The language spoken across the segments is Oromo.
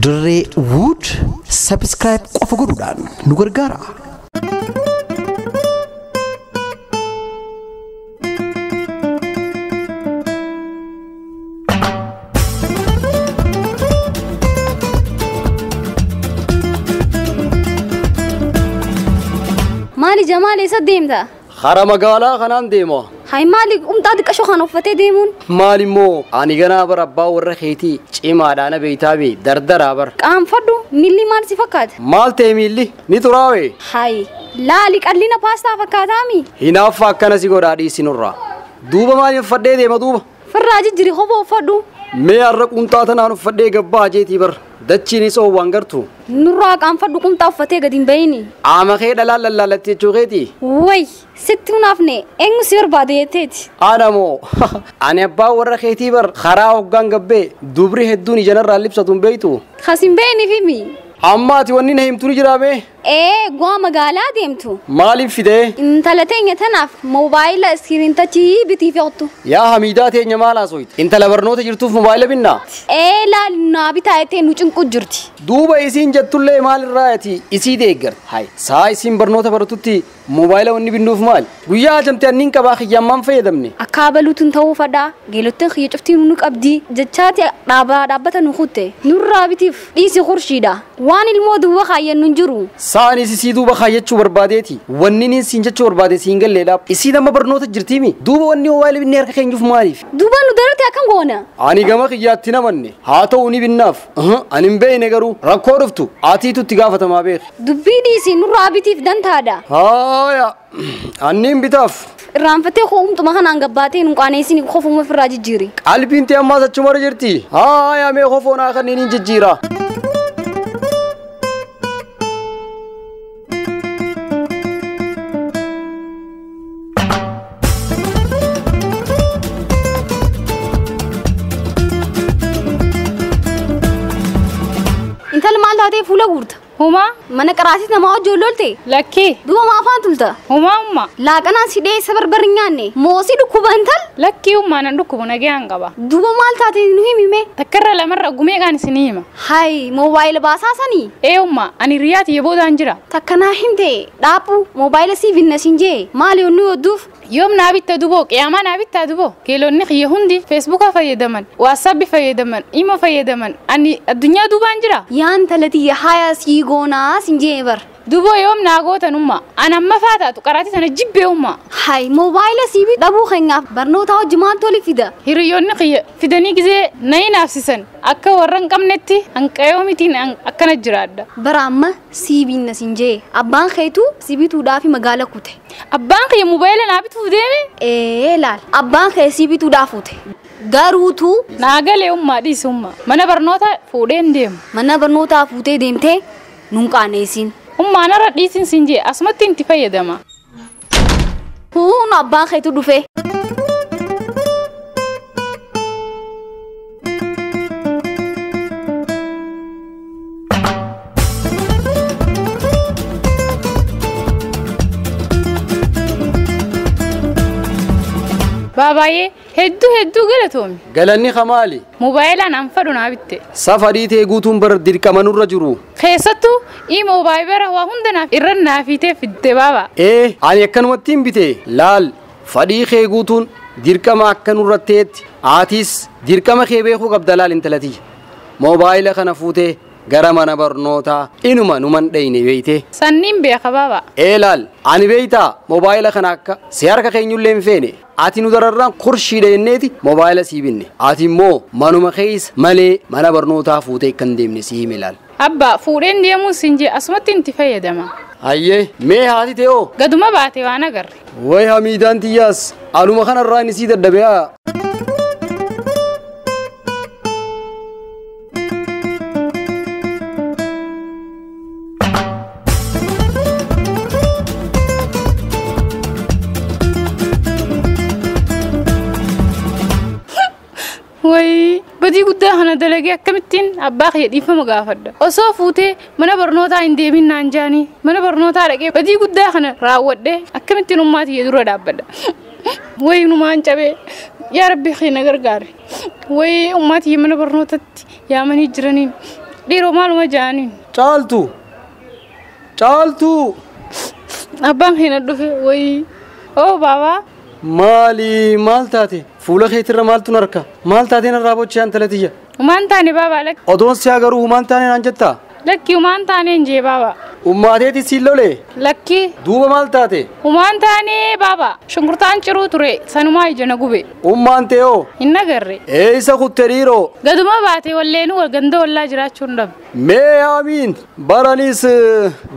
Dirree Wood subscribe qofa godhuudhaan nu gargaara. Maali Jamaal, eessa deemta? Hara magaalaa kanaan deema. Hay, maali umxaa xiqqashoo kana uffatee deemuun? Maal immoo, ani ganaa bara abbaa warra keetii cimaadhaan beeytaa bee dardaraa bar. Qaanfadhu, miilli maal si fakkaata? Maal ta'e miilli? Ni xuraawe? Hay, laali, qallina paastaa fakkaataami? Hinaaffa akkana si godhaa dhiisinurraa. Duuba maal uffadhee deema duuba? Firraa jijjiiri, kophee uffadhu. Mee har'a qumxaa tanaan uffadhee gabbaa jeetii bar. Dachiinis oowwan gartu. Nurraa qaanfadhu, qumxaa uffatee gadi hin bahini. Qaama kee dhalaan lallaalatti jechuu keeti. Way, sitti hunaafne, eenyu si barbaade jetteeti? Ana moo, ani abbaa warra keetii bar, karaa hoggaan gabbee dubri hedduun ijanarraa libsatu hin beeytu. Kas hin beeyniif himi. Amma ati wanni na himtu ni jiraame? Ee, gu'aa magaalaa deemtu. Maaliif fidee? Intala teenya tanaaf moobaayila screen touch bitii fe'attu. Yaa Hamiidaa teenya, maal haasoyte? Intala barnoota jirtuuf moobaayila binnaa? Ee, laal, naa bitaa jettee nu cinqu jirti. Duuba isiin jettullee maalirraa ati isii deeggarte? Hay, saa isiin barnoota baratutti moobaayila wanni binnuuf maali? Guyyaa ajamte anniin qabaa kiyyammaan fayyadamne. Akka abaluutiin ta'uu fadhaa, geelottiin kiyya cuftii nu qabdi jechaati dhaabaa dhaabbata nu kutte. Nurraa bitiif dhiisi, qurshiidha. Waan ilmoo duwwa kaayyannu hin jiru. Saanis isii duuba kaayyachuu barbaadeeti. Wanni niin siin jechuu barbaade siin galleedha. Isiin amma barnoota jirtiimi. Duuba wanni moobaayila binnee harka keenyuuf maaliif? Duuba nu darate akkam goona? Ani gama kiyyaatti namanne. Haa ta'u, ni binnaaf. Ani hin beekne, garuu rakkoo dhuftu atiitu itti gaafatamaa beeki. Dubbii dhiisi, nurraa bitiif dantaadha. Haaya, anniin bitaaf. Irraanfattee ho'umtuma kanaan gabbaatee nu qaaneessin, kofuma ofirraa jijjiiri. Qalbiin tee ammaas achumarra jirti. Haaya, mee kofoonaa kanneen hin jijjiira. Intala, maal taatee fuula guurta? Humaa. Mana qaraasis nama wajjin lolte? Lakkii. Duuba maa afaan tulta? Humaa umma. Laaqanaan si dheessa barbarri nyaanne. Moosii dhukkuba intal? Lakkii ummaa, nan dhukkubu, nagayaan qaba. Duuba maal taate, nu himime? Takkarra lamarra gumeeqaan isinii hima. Hay, moobaayila baasaa sanii? Ee umma, ani riyaati boodaan jira. Takkanaa himte dhaaphu, moobaayila sii binna siin jee, maali onnuu yodduuf? Yoom naa bitta duboo? Qiyaamaa naa bittaa duboo? Geelonni kiyya hundi Feesbuuka fayyadaman, Waatsaappi fayyadaman, Imo fayyadaman, ani addunyaa duubaan jira. Yaan talatiyya, haya sii goonaa siin jee bar. Duboo yoom naa gootan umma? Ani amma faa taatu qaraatii sana jibbee umma. Hay, moobaayila sii dhabuu keenyaaf barnoota hojii maaltu oli fida? Hiriyoonni kiyya fidanii gizee na hinaafsisan, akka warra hin qabnetti hanqayoo mitiin akkana jiraadha. Bara amma sii binna siin jee, abbaan keetu sii bituudhaaf magaala kute. Abbaan kiyya moobaayila naa bituuf deeme? Ee laal, abbaan kee sii bituudhaaf fute. Garuutu Naa galee ummaa, dhiisi ummaa. Mana barnoota fuudhee hin deemu. Mana barnootaa fuutee deemtee nun qaaneessin. Ummaa, narra dhiisin siin jee, asumatti itti fayyadama. Huun abbaan keetu dhufe. Baabaayee, hedduu hedduu galatoomi. Galanni kamaali? Moobaayilaan an fadhu naa bitte. Safadhii tee guutuun bar dirqama nurra jiru. Keessattuu imo Viber waa hunda naaf irra naafiitee fidde baaba. Ee, ani akkanumatti hin bite. Laal, fadhii kee guutuun dirqama akka nurra ta'etti aatis dirqama kee beekuu qabda. Laal intalatiyya. Moobaayila kana fuutee gara mana barnootaa inuma numan dheyne beeyte. Sanniin beeka baaba. Ee laal, ani beeytaa, moobaayila kana akka si harka keenyullee hin feene. Ati nu dararraan kurshiidha jenneeti moobaayila sii binne. Ati immoo manuma keessa malee mana barnootaa fuutee akka hin deemne si hime laal. Abbaa, fuudheen deemuun siin jee, asumatti itti fayyadama. Hayyee, mee haati ta'oo? Gaduma baate, waan agarre. Way Hamiidaan tiyyaas anuma kanarraa inni sii dadhabe haa. Wayii, badii guddaa kana dalagee akkamittiin abbaa kiyya dhiifama gaafadha? Osoo fuutee mana barnootaa hin deemin naan jaanii mana barnootaa dhaqee badii guddaa kana raawwadhe, akkamittiin ummaa tiyya dura dhaabbadha? Wayii, numaan cabee, yaa rabbi kiyya na gargaare. Wayii, ummaa tiyya mana barnootatti yaamanii jiraniin Dhiiroo maaluma jaaniin. Caaltu. Caaltu. Abbaan keenya dhufe wayii. Oo baabaa. Maali maal taate? Fuula keetirra maaltu narka? Maal taate narraa bochee intala tiyya? Humaan taane baabaa lakki. Odoon si agaruu humaan taane naan jettaa? Lakki humaan taane hin jee baabaa. Ummaateeti siin lolee? Lakki. Duuba maal taate? Humaan taane baabaa. Shunkurtaan ciruu ture sanumaa ija na gube. Ummaan ta'e hoo? Hin agarre. Eessa kutte dhiiroo? Gaduma baatee walleenuu ganda wallaa jiraachuu hin dhabu. Mee amiin baranis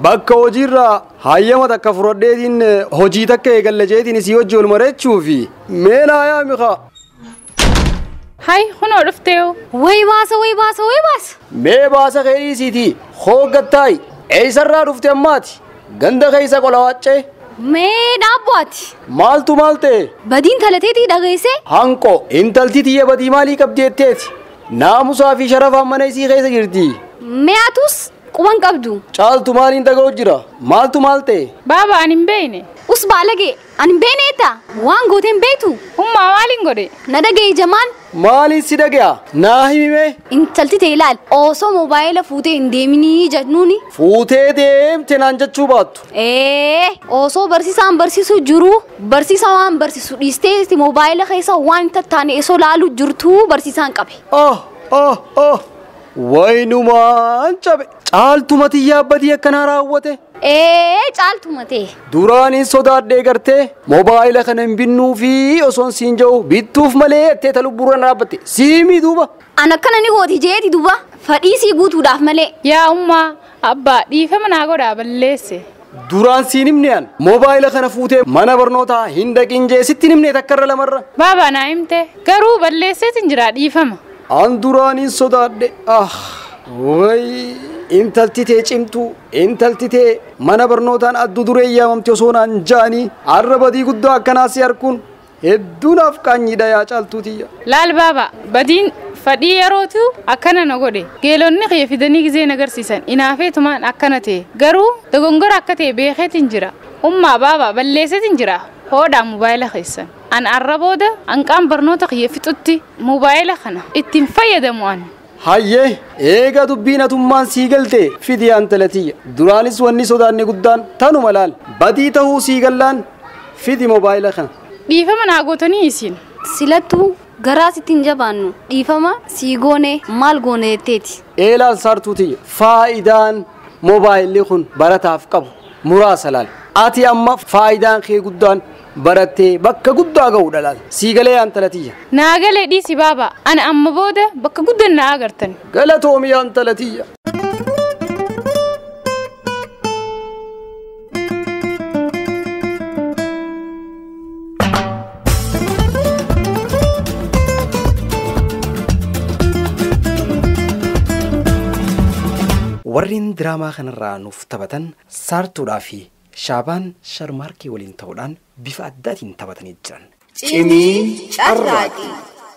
bakka hojiirraa hayyama takka fudhadheetiin hojii takka eegalle jeetiin isii hojii ol mareechuufi mee naa yaami kaa. Hai kunoo dhuftee. Wayi baasa wayi baasa wayi baasa. Mee baasa keeriisiiti hooggattaayi eessarraa dhufte ammaati ganda keessa qola waaccee. Mee dhaabbaati. Maaltu maal ta'e? Badiin talateetii dhageesse. Hanqoo intalti tiyya badii maalii qabdi jetteeti? Naamusaa fi sharafaan mana isii keessa jirti. Mee atus quban qabdu. Caaltu maaliin dhaga'u jira? Maaltu maal ta'e? Baaba ani hin beekne. Us baalagee ani hin beekne eetta? Waan goote hin beektu. Ummaa maaliin godhe? Na dhaga'i jamaan. Maaliin si dhaga'a? Naa himi mee? Intalti ta'e ilaal osoo moobaayila fuutee hin deeminii jennuuni. Fuutee deemte naan jechuu baattu. Ee osoo barsiisaan barsiisu jiru barsiisaa waan barsiisu dhiistee moobaayila keessa waan tattaane osoo laalu jirtu barsiisaan qabe. Oh oh oh wayinumaan cabe. Caaltuma tiyyaa badii akkanaa raawwate. Ee caaltuma ta'e. Duraanin sodaadhee gartee moobaayila kana hin binnuu fi osoon siin jiru bittuuf malee ettee ta lubbuurra dhaabbatte siimii duuba. An akkana ni gooti jeeti duuba fadhii sii guutuudhaaf malee. Yaa ummaa abbaa dhiifama naa godhaa balleesse. Duraan siin himne an moobaayila kana fuutee mana barnootaa hin dhaqin jee sitti himne takkarra lamarra. Baabaa naa himte garuu balleesseetiin jira dhiifama. An duraanin sodaadhe ah wayi. Intalti tee cimtuu intalti tee mana barnootaan addu duree yaamamte osoo naan ja'anii har'a badii guddaa akkanaa si harkuun hedduu naaf qaanyiidha yaa caaltuu tiyya. Laal baaba badiin fadhii yerootu akkana na godhe geelonni kiyya fidanii gizee na agarsiisan inaafeetumaan akkana ta'e garuu dogongora akka ta'e beekeetiin jira. Ummaa baaba balleesseetiin jira hoodhaa moobaayila keessan. An arra booda hanqaan barnoota kiyya fixutti moobaayila kana ittiin fayyadamu an. Hayyee eega dubbiin atummaan sii galte fidi intala tiyya. Duraanis wanni sodaanne guddaan tanuma laal badii ta'uu sii gallaan fidi moobaayila kana. Dhiifama naa gootanii isin. Silattuu garaa sitti hin jabaannu dhiifama sii goone maal goone jetteeti. Eelaan saartuu tiyya faayidaan moobaayilli kun barataaf qabu muraasa laal. Ati amma faayidaan kee guddaan barattee bakka guddaa ga'uudha laal. Sii galee intala tiyya. Naa galee dhiisi baaba. Ana amma booda bakka guddaan na agartan. Galatoomi intala tiyya. Warreen diraamaa kanarraa nuuf taphatan saartuudhaa fi Shaabaan Sharmaarkee waliin ta'uudhaan bifa addaatiin taphatanii jiran. Cimii carraaqii.